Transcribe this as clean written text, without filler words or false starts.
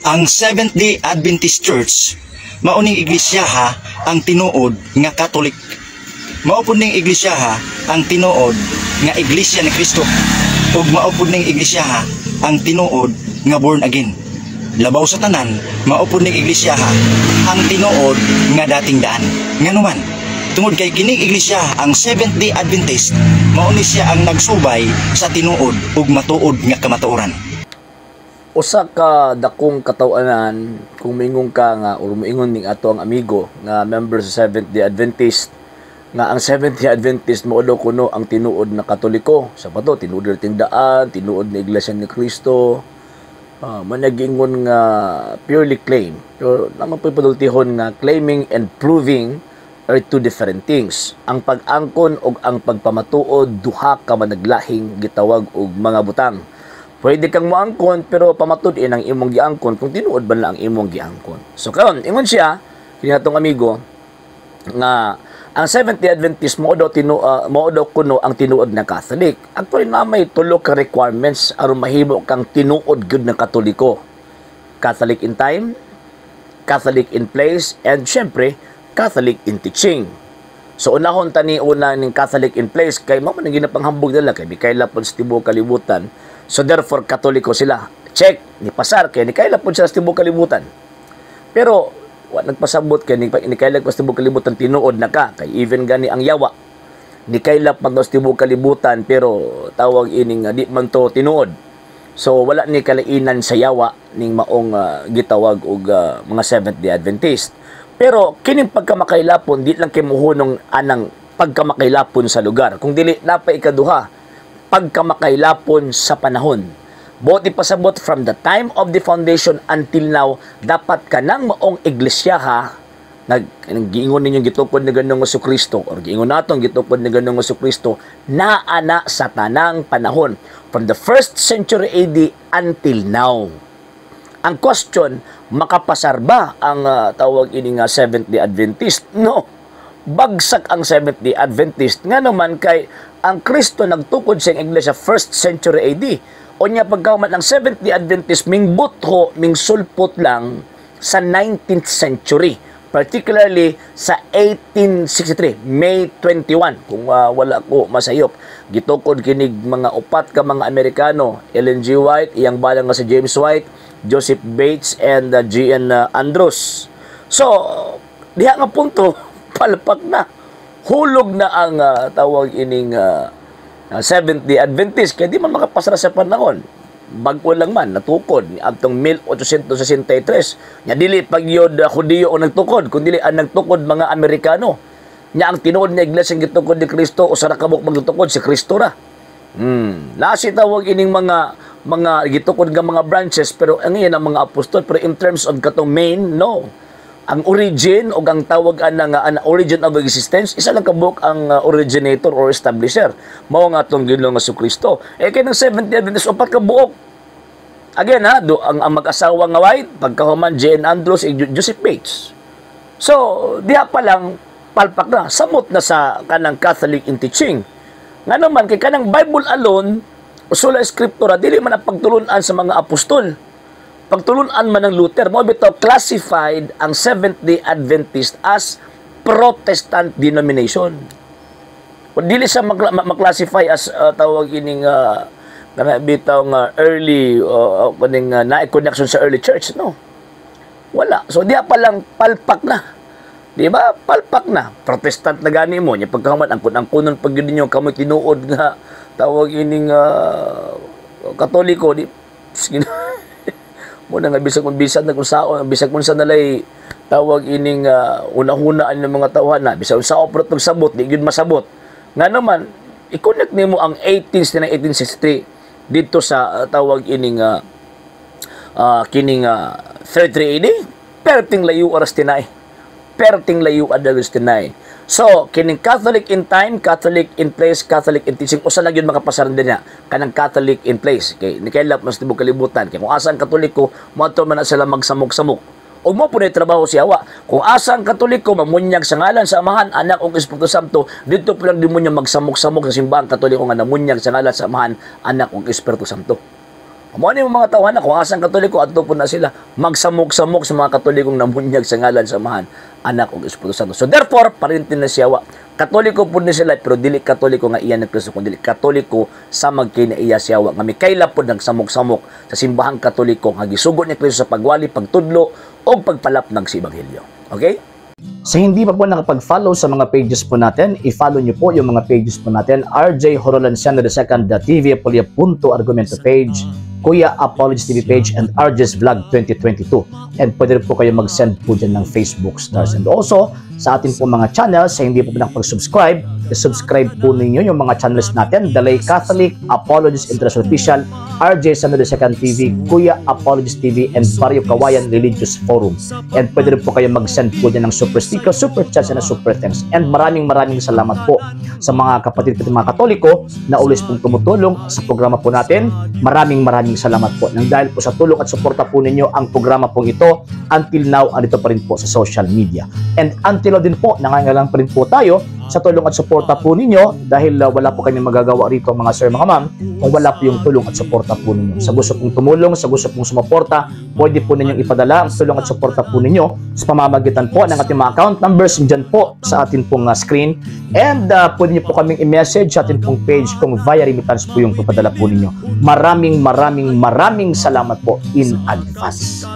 Ang Seventh-day Adventist Church mao ning iglisyaha ang tinuod nga Catholic. Mao pud ning iglisyaha ang tinuod nga Iglesia ni Cristo ug mao pud ning iglisyaha ang tinuod nga born again. Labaw sa tanan, mao pud ning iglisyaha ang tinuod nga dating daan. Nganuman, tungod kay kining iglisya, ang Seventh-day Adventist, mao ni siya ang nagsubay sa tinuod ug matuod nga kamatuoran. Usa ka dakong kataw-anan kung moingon ka nga or moingon ning ato ang amigo nga member sa Seventh Day Adventist nga ang Seventh Day Adventist mao daw kuno ang tinuod na Katoliko. Sa pato, tinuod na daan, tinuod na Iglesia ni Cristo. Managingon nga purely claim. Pero naman po'y padultihon nga claiming and proving are two different things. Ang pag-angkon o ang pagpamatuod, duha ka managlahing gitawag og mga butang. Pwede kang moangkon, pero pamatud-in ang imong giangkon kung tinuod ba na ang imong giangkon. So karon, ingon siya kini atong amigo nga ang Seventh-day Adventist mao daw kuno ang tinuod na Catholic. Actually, na may tulo ka requirements aron mahimo kang tinuod gyud na Katoliko. Catholic in time, Catholic in place, and syempre, Catholic in teaching. So unahon ta ni una ning Catholic in place kay mao man ang ginapanghambog nila kay mikaila pud sa tibuok kalibutan. So therefore, Katoliko sila. Check, ni pasar kay nikaila pud sila sa tibuok kalibutan. Pero wa nagpasabot kay nikaila pa sa tibuok kalibutan, tinuod na ka, kay even gani ang yawa nikaila pa sa tibuok kalibutan, pero tawag ining di man to tinuod. So wala ni kalainan sa yawa ning maong gitawag og mga Seventh Day Adventist. Pero kining pagkamakailapon, di lang kay muhunong anang pagkamakailapon sa lugar. Kung dili, napa ikaduha, pagkamakailapon sa panahon. Buot ipasabot, from the time of the foundation until now, dapat kanang maong iglisyaha nag giingon ninyong gitukod ni Ginoong Kristo or giingon natong gitukod ni Ginoong Kristo, naa na sa tanang panahon from the first century AD until now. Ang question, makapasar ba ang tawag ini nga Seventh-day Adventist? No. Bagsak ang Seventh-day Adventist. Nga naman kay ang Kristo nagtukod sa iglesia first century AD. O niya pagkahuman, ang Seventh-day Adventist ming butho, ming sulpot lang sa 19th century. Particularly sa 1863, May 21, kung wala ko masayop. Gitukod kinig mga upat ka mga Amerikano, Ellen G. White, iyang balang nga si James White, Joseph Bates, and G.N. Andrews. So, diha nga punto, palpak na. Hulog na ang tawag ining Seventh-day Adventist kaya di man makapasara sa panahon. Bag-o lang man natukod ni adtong 1863. Nya dili pagyod Hudiyo ang nagtukod, kun dili ang nagtukod mga Amerikano. Nya ang tinuod nga iglesia gitukod ni Kristo, usa ra ka buok magtukod, si Kristo ra. Nasi tawag ining mga gitukod nga mga branches, pero ang iyan ang mga apostol, pero in terms of katong main, no. Ang origin o ang tawag ana nga ang origin of existence, isa lang kabuok ang originator or establisher. Mao nga atong Ginoong Kristo. Eh kay ng Seventh Adventist, upat ka buok. Again ha, do, ang mag-asawa nga White, pagkahuman J.N. Andrews, Joseph Bates. So, diha pa lang palpak na, samot na sa kanang Catholic in teaching. Nga naman, kay kanang Bible alone, sola scriptura, dili man ang pagtulunan sa mga apostol. Pagtulunan man ng Luther, mo bitaw classified ang Seventh-day Adventist as Protestant denomination. O dili siya maklasify as tawag ining kana bitaw nga early kaning na connection sa early church, no. Wala. So diha pa lang palpak na. Di ba? Palpak na. Protestant na gani mo. Nya pagkahuman ang kunon pag yun ninyo kamoy tinuod nga tawag ining Katoliko, di sige mo na nga bisag kung bisan na kung saon, bisag kung sa nalay tawag ining unahunaan ng mga tawhan na bisag sa pero pagsabot di gyud masabot. Nga naman i-connect nimo ang 18 na 1863 dito sa tawag ining kining 33 AD, perting layo aras tinay, perting layo aras tinay. So kining Catholic in time, Catholic in place, Catholic in teaching, usa lang yun makapasaran din niya, kanang Catholic in place kay ni kailap mas tibok kalibutan, kay kung asa ang Katoliko, moadto man na sila magsamok-samok. Ug mo po na trabaho si Awa. Kung asa ang Katoliko mamunyag sa ngalan sa Amahan, Anak ug Espiritu Santo, dito po lang demonyo magsamok-samok sa simbahang Katoliko nga namunyag sa ngalan sa Amahan, Anak ug Espiritu Santo. Mao ni mga tawhana kung asang Katoliko, adto po na sila magsamok-samok sa mga Katolikong namunyag sa ngalan sa Amahan, Anak ug Espiritu Santo. So therefore, parente na siya wa. Katoliko po ni sila, pero dili Katoliko nga iya ni Kristo, kundi Katoliko sa magkinaiya siya wa nga mikaila po nagsamok-samok sa simbahang Katoliko nga gisugo ni Kristo sa pagwali, pagtudlo ug pagpalapnag sa ebanghelyo. Okay? Sa hindi pa po nakapag-follow sa mga pages po natin, i-follow nyo po yung mga pages po natin. RJ Horolanciano II, TV Apolia Punto Argumento page, Kuya Apologies TV page, and RJ's Vlog 2022. And pwede rin po kayo mag-send po dyan ng Facebook stars. And also, sa atin po mga channels, sa hindi po nakapag-subscribe, i-subscribe po ninyo yung mga channels natin: Dalay Catholic, Apologies International Official, RJ Samuel II TV, Kuya Apologies TV, and Barrio Kawayan Religious Forum. And pwede rin po kayo mag-send po dyan ng super sticker, super chats, and super thanks. And maraming maraming salamat po sa mga kapatid ko, mga Katoliko na always pong tumutulong sa programa po natin. Maraming maraming salamat po. Nang dahil po sa tulong at suporta po ninyo, ang programa pong ito until now andito pa rin po sa social media. And until now din po, nangangailangan pa rin po tayo sa tulong at suporta po ninyo dahil wala po kami magagawa rito, mga sir, mga ma'am, kung wala po yung tulong at suporta po ninyo. Sa gusto pong tumulong, sa gusto pong sumuporta, pwede po ninyong ipadala ang tulong at suporta po ninyo sa pamamagitan po ng ating mga account numbers dyan po sa atin pong screen. And pwede niyo po kaming i-message sa atin pong page kung via remittance po yung papadala po ninyo. Maraming maraming maraming salamat po in advance.